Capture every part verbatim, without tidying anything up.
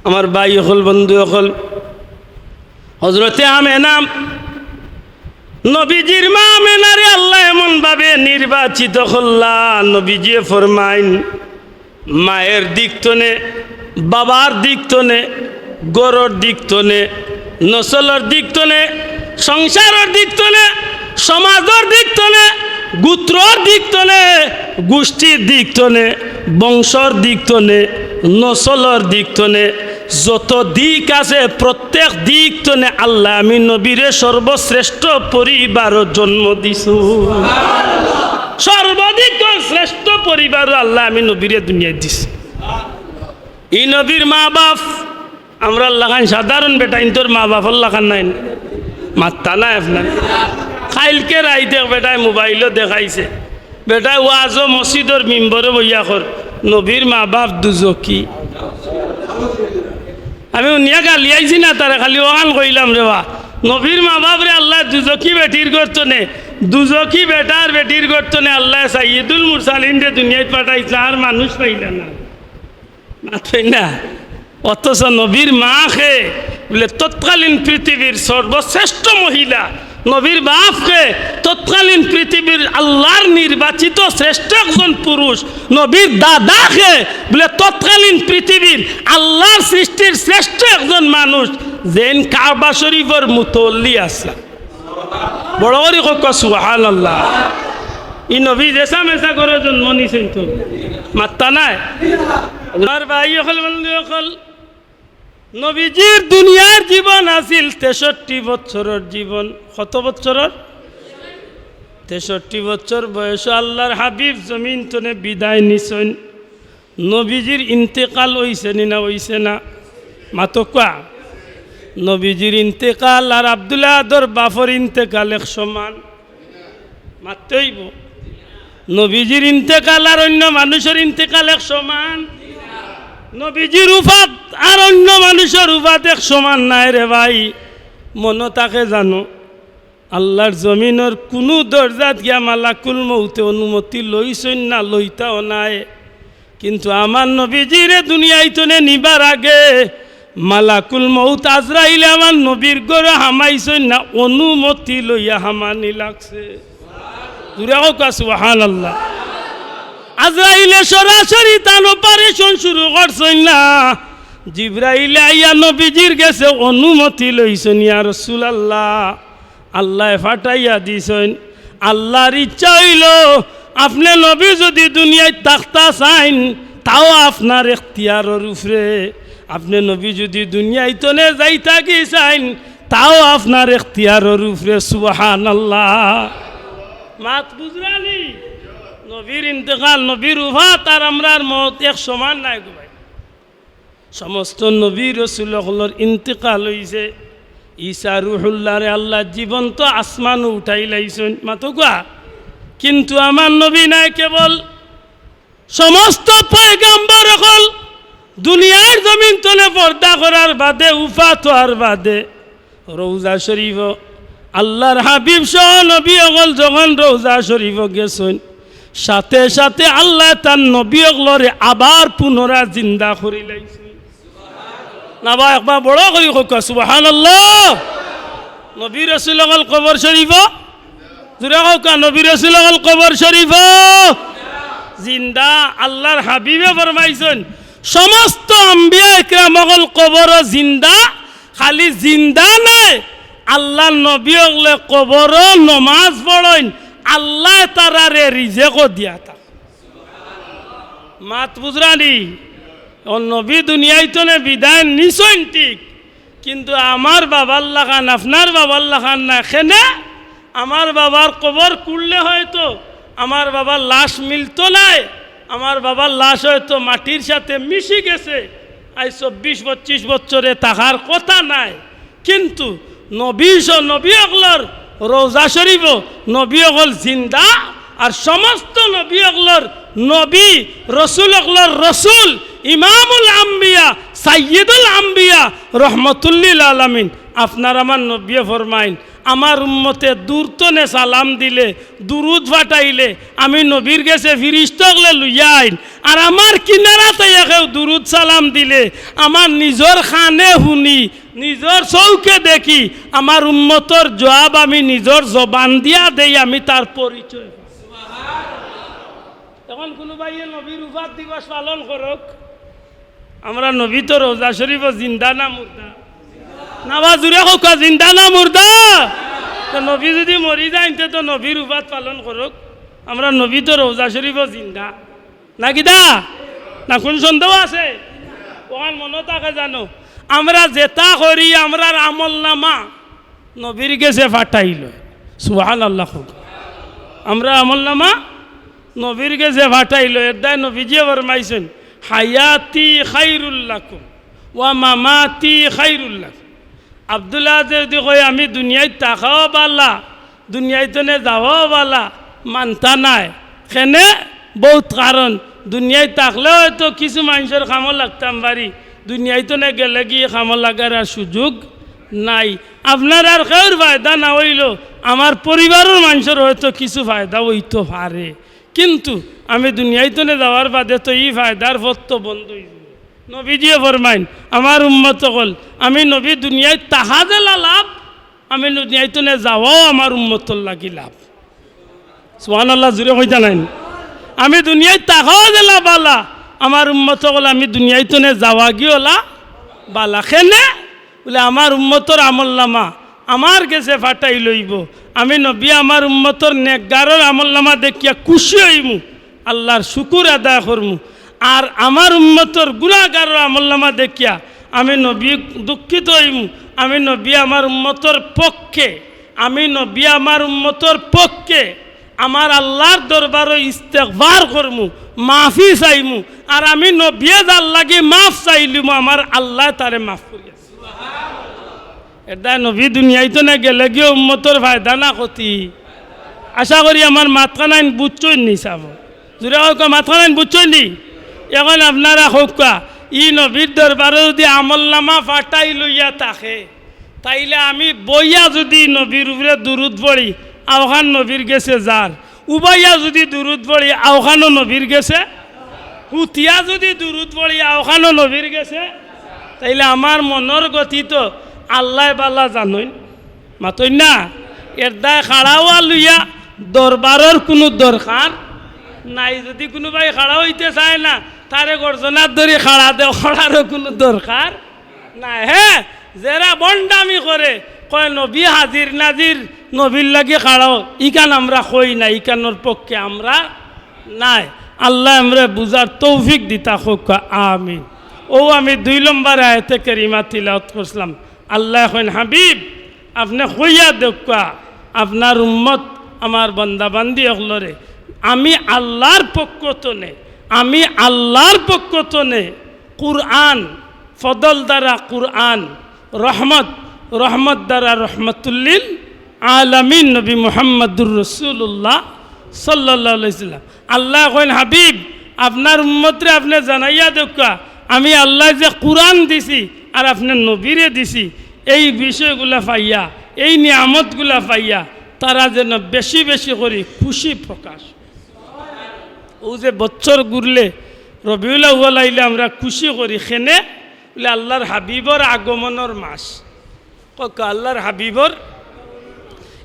আমার ভাই অকল, বন্ধু অকল, হজরতে আমেনা, নবীজির মা আমেনারে আল্লায় এমন ভাবে নির্বাচিত করলা। নবীজিয়ে ফরমাইন, মায়ের দিক তনে, বাবার দিক তনে, ঘরর দিক তনে, নসলর দিক তনে, সংসারর দিক তনে, সমাজর দিক তনে, গোত্রর দিক তনে, গোষ্ঠীর দিক তনে, বংশর দিক তনে, নসলর দিক তনে, যত দিক আছে, প্রত্যেক দিক তনে আল্লায় আমি নবীরে সর্বশ্রেষ্ঠ পরিবারো জন্ম দিছইন। সর্বদিক শ্রেষ্ঠ পরিবারো আল্লায় আমি নবীরে দুনিয়াত দিছি। ই নবীর মা বাপ আমরার লাখান সাধারণ বেটাইন্তর মা বাপর লাখান নায় নি? মাত্তা নাই আপনার? কাইলকে রাইত এক বেটায় মোবাইলো দেখাইছে, বেটায় ওয়াজো মসজিদর মিম্বরো বইয়া কর, নবীর মা বাপ দুজখি। আমি হুনিয়া গালিয়াইছি না তারে, খালি অখান কইলাম রে বা, নবীর মা বাপরে আল্লায় দুজখি বেটির ঘর তনে, দুজখি বেটার বেটির ঘর তনে আল্লায় সাইয়্যিদুল মুরসালিনরে দুনিয়াত পাঠাইছলা, আর মানুষ পাইলা না। মাতইন না। অথচ নবীর মা কে বুলে তৎকালীন পৃথিবীর সর্বশ্রেষ্ঠ মহিলা, নবীর বাপ কে তৎকালীন পৃথিবীর আল্লার নির্বাচিত শ্রেষ্ঠ একজন পুরুষ, নবীর দাদা কে বুলে তৎকালীন পৃথিবীর আল্লার সৃষ্টির শ্রেষ্ঠ একজন মানুষ, যেইন কাবা শরীফর মুতল্লি আছলা। বড় করি কউক্কা সুবহানাল্লাহ। ই নবী যেছা মেছা ঘরো জন্ম নিছইন তো? মাত্তা নাই? আমার ভাই অকল, বন্ধু অকল, নবীজির দুনিয়ার জীবন আছিল তেষট্টি বছরর জীবন। কত বছরর? তেষট্টি বছর বয়সো আল্লার হাবিব জমিন তনে বিদায় নিছইন। নবীজির ইন্তেকাল অইছে নি না অইছে না? মাতউক্কা। নবীজির ইন্তেকাল আর আব্দুল আহাদর বাপর ইন্তেকাল এক সমান? মাততে অইবো। নবীজির ইন্তেকাল আর অইন্য মানুষর ইন্তেকাল এক সমান? নবীজির উফাত আর অইন্য মানুষর উফাত এক সমান নায় রে ভাই। মনো থাকে জানো, আল্লার জমিনর কুনু দরজাত গিয়া মালাকুল মউতে অনুমতি লইছইন না, লইতাও নায়। কিন্তু আমার নবীজিরে দুনিয়াইতনে নিবার আগে মালাকুল মউত আজরাইলে আমার নবীর ঘরো হামাইছইন না, অনুমতি লইয়া হামানি লাগছে। জুরে কউক্কা সুবহানাল্লাহ। আজরাইলে সরাসরি তান operation শুরু করছইন না, জিব্রাইলে আইয়া নবীজির গেছে অনুমতি লইছইন, ইয়া রাসুলাল্লাহ, আল্লায় ফাটাইয়া দিছইন। আল্লার ইচ্ছা অইলো, আপনে নবী যুদি দুনিয়াত থাকতা চাইন, তাও আপনার এখতিয়ারর উপরে। আপনে নবী যুদি দুনিয়াইতনে যাইতাগি চাইন, তাও আপনার এখতিয়ারর উপরে। সুবহানাল্লাহ। মাত বুঝরানি? নবীর ইন্তেকাল, নবীর উফাত আর আমরার মউত এক সমান নায় গো ভাই। সমস্ত নবী রসুল অকলর ইন্তেকাল অইছে। ঈসা রুহুল্লাহরে আল্লায় জীবন্ত আসমানো উঠাইলাইছইন, মাতউক্কা। কিন্তু আমার নবী নায়, কেবল সমস্ত পয়গাম্বর অকল দুনিয়ার জমিন তনে পর্দা করার বাদে, উফাত অওয়ার বাদে, রওজা শরীফো আল্লার হাবিব সহ নবী অকল যখন রওজা শরীফো গেছইন, সাথে সাথে আল্লায় তান নবী অকলরে আবার পুনরায় জিন্দা করিলাইছইন। না বা একবার বড় করি কউক্কা সুবহানাল্লাহ। নবী রসুল অকল কবর শরীফো, জুরে কউক্কা, নবী রসুল অকল কবর শরীফো জিন্দা। আল্লার হাবিবে ফরমাইছইন, সমস্ত আম্বিয়া একরাম অকল কবরো জিন্দা, খালি জিন্দা নায়, আল্লার নবী অকলে কবরো নমাজ পড়ইন, আল্লায় তারারে রিজেকও দিয়া থাকে। মাত বুঝরানি? অউ নবী দুনিয়াইতনে বিদায় নিছইন ঠিক, কিন্তু আমার বাবার লাখান, আপনার বাবার লাখান নায়। কেনে? আমার বাবার কবর খুঁড়লে হয়তো আমার বাবার লাশ মিলতো নায়, আমার বাবার লাশ হয়তো মাটির সাথে মিশি গেছে। আইজ চব্বিশ পঁচিশ বছরে থাকার কথা নায়, কিন্তু নবী স-, নবী অকলর রওজা শরীফো নবী অকল জিন্দা, আর সমস্ত নবী অকলর নবী, রসুল অকলর রসুল, ইমামুল আম্বিয়া, সাইয়্যিদুল আম্বিয়া, রহমতুল্লিল আলামিন, আপনার আমার নবীয়ে ফরমাইন, আমার উম্মতে দূর তনে সালাম দিলে, দুরুদ ফাটাইলে, আমি নবীর গেছে ফিরিস্তা অকলে লইয়া আইন। আর আমার কিনারাত আইয়া কেউ দুরুদ সালাম দিলে, আমার নিজর কানে হুনি, নিজর চউখে দেখি, আমার উম্মতর জুয়াব আমি নিজর জবান দিয়া দেই, আমি তার পরিচয়। অখন কুনু ভাইয়ে নবীর উফাত দিবস পালন করউক, আমরার নবী তো রওজা শরীফো জিন্দা না মুর্দা? না বা জুরে কউক্কা, জিন্দা না মুর্দা? তো নবী যুদি মরি যাইন তে তো নবীর উফাত পালন করউক, আমরার নবী তো রওজা শরীফো জিন্দা। না কিতা? না কুনু সন্দেহ আছে? অখান মনো থাকে জানো, আমরা যেতা করি, আমরার আমলনামা নবীর গেছে ফাটাইল। সুবহানাল্লাহ কউক্কা। আমরার আমলনামা নবীর গেছে ফাটাইল। এরদায় নবীজিয়ে ফরমাইছইন, "হায়াতি খাইরুল লাকুম ওয়া মামাতি খাইরুল লাকুম।" আব্দুল্লাহ যদি কয়, "আমি দুনিয়াত থাকাও বালা, দুনিয়াত তনে যাওয়াও বালা", মানতা নায়। কেনে? বউত কারণ। দুনিয়াত থাকলে অয়তো কিছু মানষর কামো লাগতাম পারি, দুনিয়াত তনে গেলেগি কামো লাগার আর সুযোগ নাই। আপনার আর কেউর ফায়দা না অইলো, আমার পরিবারর মানষর অয়তো কিছু ফায়দা অইতো পারে, কিন্তু আমি দুনিয়াত তনে যাওয়ার বাদে তো ই ফায়দার পথ তো বন্ধ অইযিবো। নবীজিয়ে ফরমাইন, আমার উম্মত অকল, আমি নবী দুনিয়াত থাকা যেলা লাভ, আমি দুনিয়াত তনে যাওয়াও আমার উম্মতর লাগি লাভ। সুবহানাল্লাহ, জুরে কইতা নাইন? আমি দুনিয়াত থাকাও যেলা বালা, আমার উম্মত অকল, আমি দুনিয়াত তনে যাওয়াগি অলা বালা। কেনে? বুলে, আমার উম্মতর আমলনামা আমার গেছে ফাটাইল অইবো। আমি নবী আমার উম্মতর নেকগারর আমলনামা দেখিয়া খুশি অইমু, আল্লার শুকুর আদায় করমু। আর আমার উম্মতর গুনাগারর আমলনামা দেখিয়া আমি নবী দুঃখিত অইমু। আমি নবী আমার উম্মতর পক্ষে, আমি নবী আমার উম্মতর পক্ষে আমার আল্লার দরবারো ইস্তেগফার করমু, মাফি চাইমু। আর আমি নবিয়ে যার লাগি মাফ চাইলিমু, আমার আল্লায় তারে মাফ করিয়া দিছে। এরদায় নবী দুনিয়াত তনে গেলেগিও উম্মতর ফায়দা না ক্ষতি? আশা করি আমার মাতখানাইন বুঝছইন নি সাব। জুরে কউক্কা, মাতখানাইন বুঝছইন নি? অখন আপনারা কউক্কা, ই নবীর দরবারো যুদি আমলনামা ফাটাইল অইয়া থাকে, তাইলে আমি বইয়া যুদি নবীর উপরে দুরুদ পড়ি, অউখান নবীর গেছে যার, উবাইয়া যুদি দুরুদ পড়ি, অউখানও নবীর গেছে, হুতিয়া যুদি দুরুদ পড়ি, অউখানও নবীর গেছে, তাইলে আমার মনর গতি তো আল্লায় বালা জানইন। মাতইন না? এরদায় খাড়া অওয়া লইয়া দরবারর কুনু দরকার নাই। যুদি কুনু ভাই খাড়া অইতে চায় না, তারে গর্দনাত ধরি খাড়া দেও, খাড়ারও কুনু দরকার নাই। হে, যেরা ভন্ডামি করে, কয় নবী হাজির নাজির, নবীর লাগি খাড়াও, ইখান আমরা কই না, ইখানর পক্ষে আমরা নাই। আল্লায় আমরারে বুঝার তৌফিক দিতা কউক্কা, আমিন। অউ আমি দুই নম্বর আয়াতে কারিমা তিলাওয়াত করছিলাম। আল্লায় কইন, হাবিব, আপনে কইয়া দেউক্কা, আপনার উম্মত, আমার বান্দা বান্দি অকলরে, আমি আল্লার পক্ষ তনে, আমি আল্লার পক্ষ তনে কুরআন, ফদল দ্বারা কুরআন, রহমত, রহমত দ্বারা রহমতুল্লিল আলামিন নবী মুহাম্মাদুর রাসূলুল্লাহ সাল্লাল্লাহু আলাইহি ওয়াসাল্লাম। আল্লায় কইন, হাবিব, আপনার উম্মতরে আপনে জানাইয়া দেউক্কা, আমি আল্লায় যে কুরআন দিছি আর আপনার নবীরে দিছি, এই বিষয়গুলা পাইয়া, এই নিয়ামতগুলা পাইয়া তারা যেন বেশি বেশি করি খুশি প্রকাশ। অউ যে বছর ঘুরলে রবিউল আউয়াল আইলে আমরা খুশি করি, কেনে? বুলে আল্লার হাবিবর আগমনর মাস। কউক্কা, আল্লার হাবিবর,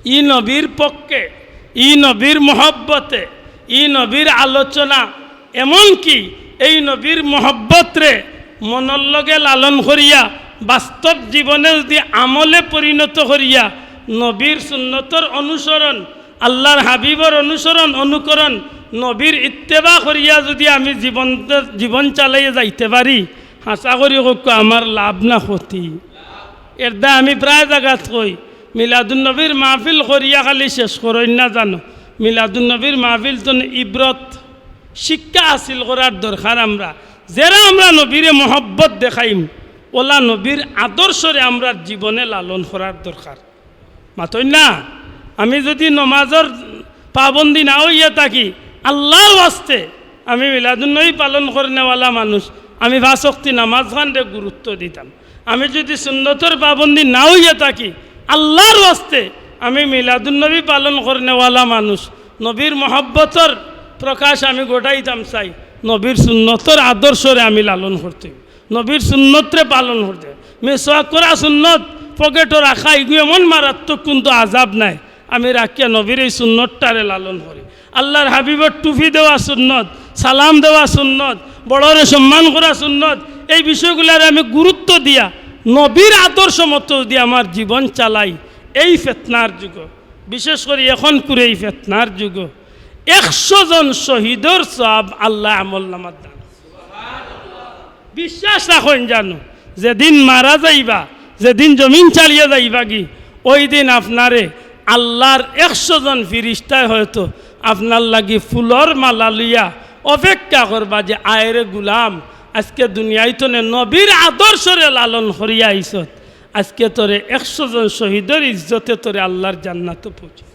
ই নবীর পক্ষে, ই নবীর মহব্বতে, ই নবীর আলোচনা, এমনকি এই নবীর মহব্বতরে মনর লগে লালন করিয়া, বাস্তব জীবনে যুদি আমলে পরিণত করিয়া, নবীর সুন্নতর অনুসরণ, আল্লার হাবিবর অনুসরণ, অনুকরণ, নবীর ইত্তেবা করিয়া যুদি আমি জীবন, জীবন চালাইয়া যাইতে পারি, হাছা করি কউক্কা, আমার লাভ না ক্ষতি? এরদায় আমি প্রায় জাগাত কই, মিলাদুন্নবীর মাহফিল করিয়া খালি শেষ করইন না জানো। মিলাদুন্নবীর মাহফিল তনে ইবরত, শিক্ষা হাসিল করার দরকার আমরা। যেরা আমরা নবীরে মহব্বত দেখাইমু, অলা নবীর আদর্শরে আমরার জীবনে লালন করার দরকার। মাতইন না? আমি যুদি নমাজর পাবন্দি না অইয়া থাকি, আল্লার ওয়াস্তে, আমি মিলাদুন্নবী পালন করনেওয়ালা মানুষ, আমি পাঁচ ওয়াক্তি নমাজখানরে গুরুত্ব দিতাম। আমি যুদি সুন্নতর পাবন্দি না অইয়া থাকি, আল্লার ওয়াস্তে আমি মিলাদুন্নবী পালন করনেওয়ালা মানুষ, নবীর মহব্বতর প্রকাশ আমি ঘটাইতাম চাই, নবীর সুন্নতর আদর্শরে আমি লালন করতে অইবো, নবীর সুন্নতরে পালন করতে। মেসওয়াক করা সুন্নত, পকেটো রাখা, ইগু এমন মারাত্মক কুন্তা আযাব নাই। আমি রাখিয়া নবীর এই সুন্নতটারে লালন করি। আল্লাহর হাবিবর টুপি দেওয়া সুন্নত, সালাম দেওয়া সুন্নত, বড়রে সম্মান করা সুন্নত, এই বিষয়গুলারে আমি গুরুত্ব দিয়া নবীর আদর্শ মতো যদি আমার জীবন চালাই, এই ফিতনার যুগো, বিশেষ করি এখনকুর এই ফিতনার যুগো, একশো জন শহীদর সওয়াব আল্লায় আমলনামাত দান। বিশ্বাস রাখইন জানু, যেদিন মারা যাইবা, যেদিন জমিন ছাড়িয়া যাইবাগি, ওই দিন আপনারে আল্লাহর একশো জন ফিরিস্তায় হয়তো আপনার লাগি ফুলর মালা লইয়া অপেক্ষা করবা যে, "আয়রে গুলাম, আজকে দুনিয়াইত নে নবীর আদর্শরে লালন করিয়া আইছত, আজকে তোরে একশো জন শহীদর ইজ্জতে তোরে আল্লাহর জান্নাতো পৌঁছে।"